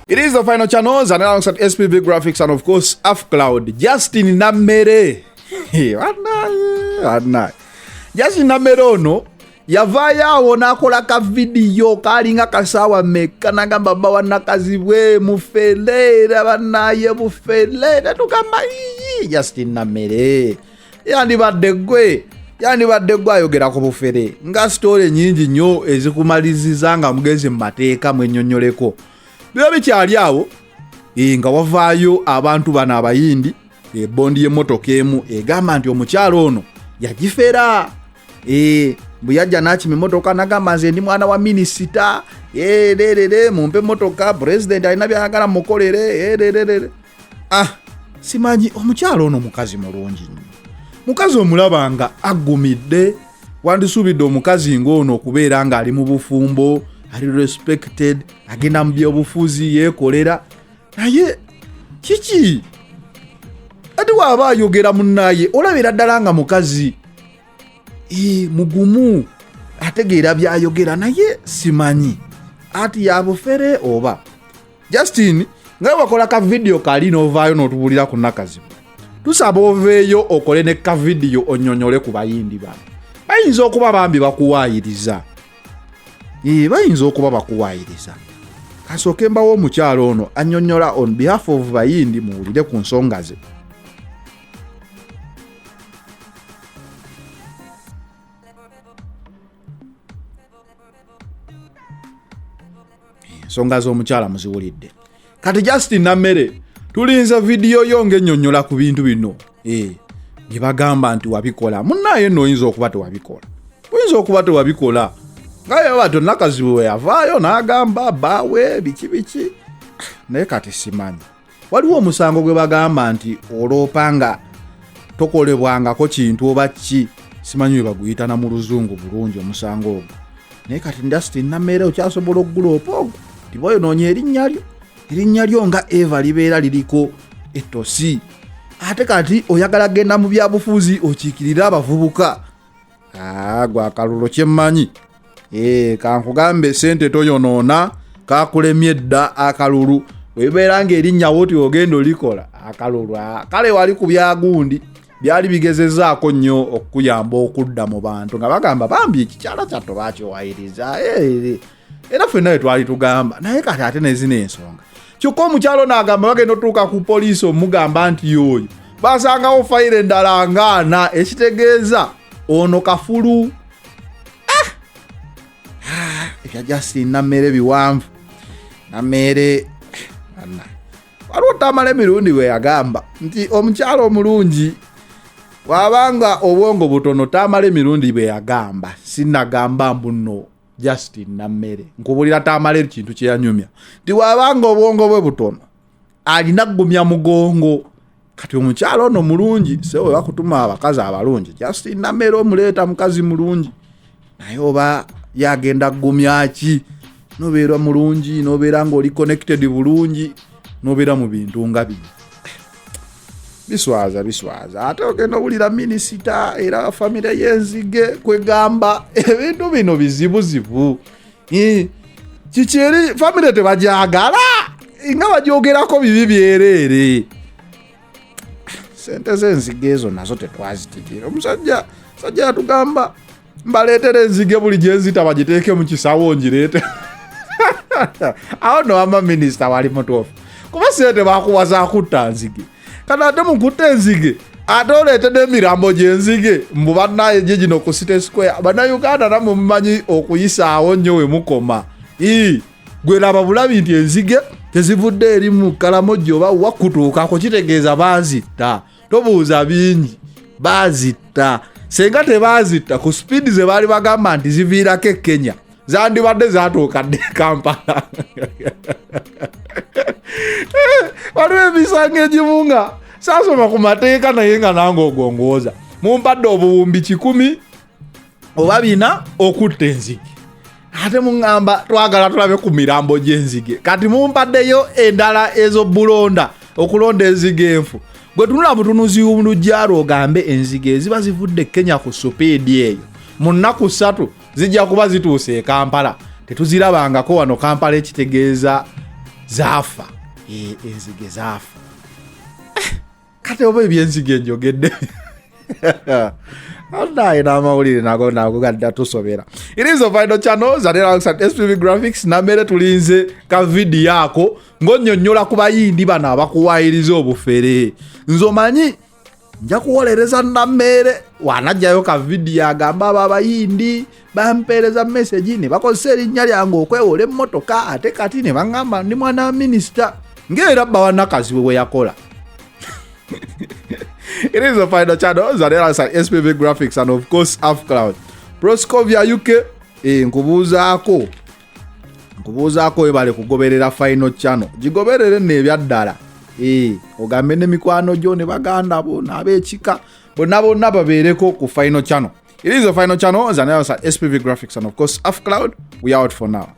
It is the final channels and alongside SPV Graphics and of course AfCloud. Justin Namere. Wanaye. Justin Namere ono yavaayo awo n'akola ka vidiyo kaalinga kasaawa mekka nagamba bba wa Nakazibwe mufele era bannaye bufele tetugamba iyi Justin Namere yandibadde gwe yandibadde gwe ayogera ku bufere nga sitole nyingi nnyo ezikumaliziza nga mugenzi mu mateeka mwenyonyoleko biba bikyali awo e, nga wavaayo abantu bano abayindi ebondi y'emmotoka emu egamba nti omukyalo ono yagifera e, bwe yajja n'akima emmotoka nagamba nze ndi mwana wa minisita e, lerere mumpe emmotoka pulezidenti alina byayagala mukolere e, lerere ah simanyi omukyalo ono mukazi mulungi nnyo mukazi omulaba nga aggumidde wandisuubidde omukazi ng'ono okubeera ng'ali mu bufumbo ali respected agenda mu byobufuzi yeekolera naye kiki ati waaba ayogera munnaye olabira ddala nga mukazi e, mugumu ategeera byayogera naye simanyi ati yabufere oba Justin nga wakola ka video kali n'ovaayo n'otubulira ku Nakazibu tusaba oveeyo okole ne ka video onyonyole ku bayindi bano bayinza okuba bambi bakuwaayiriza ee bayinza okuba bakuwaayiriza kasooke mbawo omukyalo ono annyonnyola on behalf of bayindi muwulire ku nsonga ze. Ensonga z'omukyala muziwulidde. Kati Justin Namere tulinze vidiyo yo ng'ennyonnyola ku bintu bino eh, bye bagamba nti wabikola. Munnaaye nno oyinza okuba tewabikola, oyinza okuba tewabikola nga yaba Nakazibu we yavaayo n'agamba bbaawe biki biki, naye kati simanyi. Waliwo omusango gwe bagamba nti oloopa nga tokolebwangako kintu oba ki, simanyi we baguyita na mu luzungu bulungi omusango ogwo, naye kati Justin Namere okyasobola okuguloopa ogwo tiba oyonoonya erinnya lyo, erinnya lyo nga Eva libeera liriko ettosi, ate kati oyagala genda mu byabufuzi okiikirire abavubuka. Ah, gwe akalulu kyemmanyi eh, kankugambe sente toyonoona kakulemye dda akalulu webeera nga erinnya woti ogenda olikola akalulu ah, kale wali ku byagundi byali bigezezaako nnyo okukuyamba okudda mu bantu nga bagamba bambi ekikyala kyatto bakiwayiriza eh, era ffenna we twali tugamba naye kati ate nezino ensonga kyokka omukyalo n'agamba bagenda otuuka ku poliisi omugamba nti yooyo basangawo fayiro endala ngaana ekitegeeza ono kafulu ah! Ah, ebya Justin Nammere biwanvu Nammere waliwo Tamala emirundi bwe yagamba nti omukyalo omulungi bw'abanga obwongo butono. Tamala emirundi bwe yagamba sinagamba mbu nno Justin Nammere nkubulira Tamala ekintu kye yanyumya nti bw'abanga obwongo bwe butono alina kugumya mugongo. Kati omukyalo ono mulungi sewe bakutuma abakazi abalungi, Justin Nammere omuleeta mukazi mulungi, naye oba yagenda kugumya ki? Nobeera mulungi nobeera ng'oli connected bulungi nobeera mu bintu nga bino biswaza biswaza ate ogenda owulira minisita era famire y'enzige kwegamba ebintu bino bizibuzibu. Kiki eri famire tebajagala nga bajogerako bibi byereere. Sente z'enzige ezo nazo tetwazitegeera. Omusajja sajja yatugamba mbaleetera enzige buli gyenzita bagiteeke mu kisawo ngireete. Awo no wamba minisita wali mutuufu kuba sente bakuwa zakutta nzige, kati ate mukutta enzige ate oleete n'emirambo gy'enzige mbu bannaye gye gino ku City Square. Bannayuganda nammwe mumanyi okuyisaawo nnyo we mukoma. Gwe laba bulabi nti enzige tezivudde eri mu Kalamoja oba wakutuukako, kitegeeza baazitta. Tobuuza bingi, baazitta. Senga tebazitta ku sipiidi ze baali bagamba nti ziviirako e Kenya, zandibadde zatuuka dda e Kampala. Waliwo emisango egimu nga saasoma ku mateeka naye nga nange ogwo ngowooza mumpadde obuwumbi 100 oba 400 okutta enzige, ate muŋŋamba twagala tulabe ku mirambo gy'enzige, kati mumpaddeyo endala ez'obulonda okulonda enzige enfu. Gwe tunula butunuzi luggya lwo ogambe enzige eziba zivudde Kenya ku supiidi eyo mu nnaku 3 zijja kuba zituuse e Kampala. Tetuzirabangako wano Kampala, ekitegeeza Zaafa. Enzige zaafa. Kati oba ebyenzige njogedde naye n'amawulire nago nago gadda tusobera. It is the final channel zaneraxat SPV Graphics. Namere, tulinze ka vidiyo ako ng'onnyonnyola ku Bayindi bano abakuwayiriza obufere. Nze omanyi nja kuwolereza Nammeere wanajjayo ka vidiyo agamba abo Abayindi bampeereza message ne bakozesa erinnya lyange okwewola emmotoka, ate kati ne baŋŋamba ndi mwana wa minisita, ng'era bba wa Nakazibwe bwe yakola. It is the final channel Zanera SPV Graphics and of course Afcloud Proscovia UK. Nkubuuzaako, webale kugoberera final channel. Gigoberere nno ebyaddala. Ogambe ne mikwano gyo ne baganda bo n'ab'ekika bonna bonna babeereko ku final channel. It is the final channel Zanera SPV Graphics and of course Afcloud. We out for now.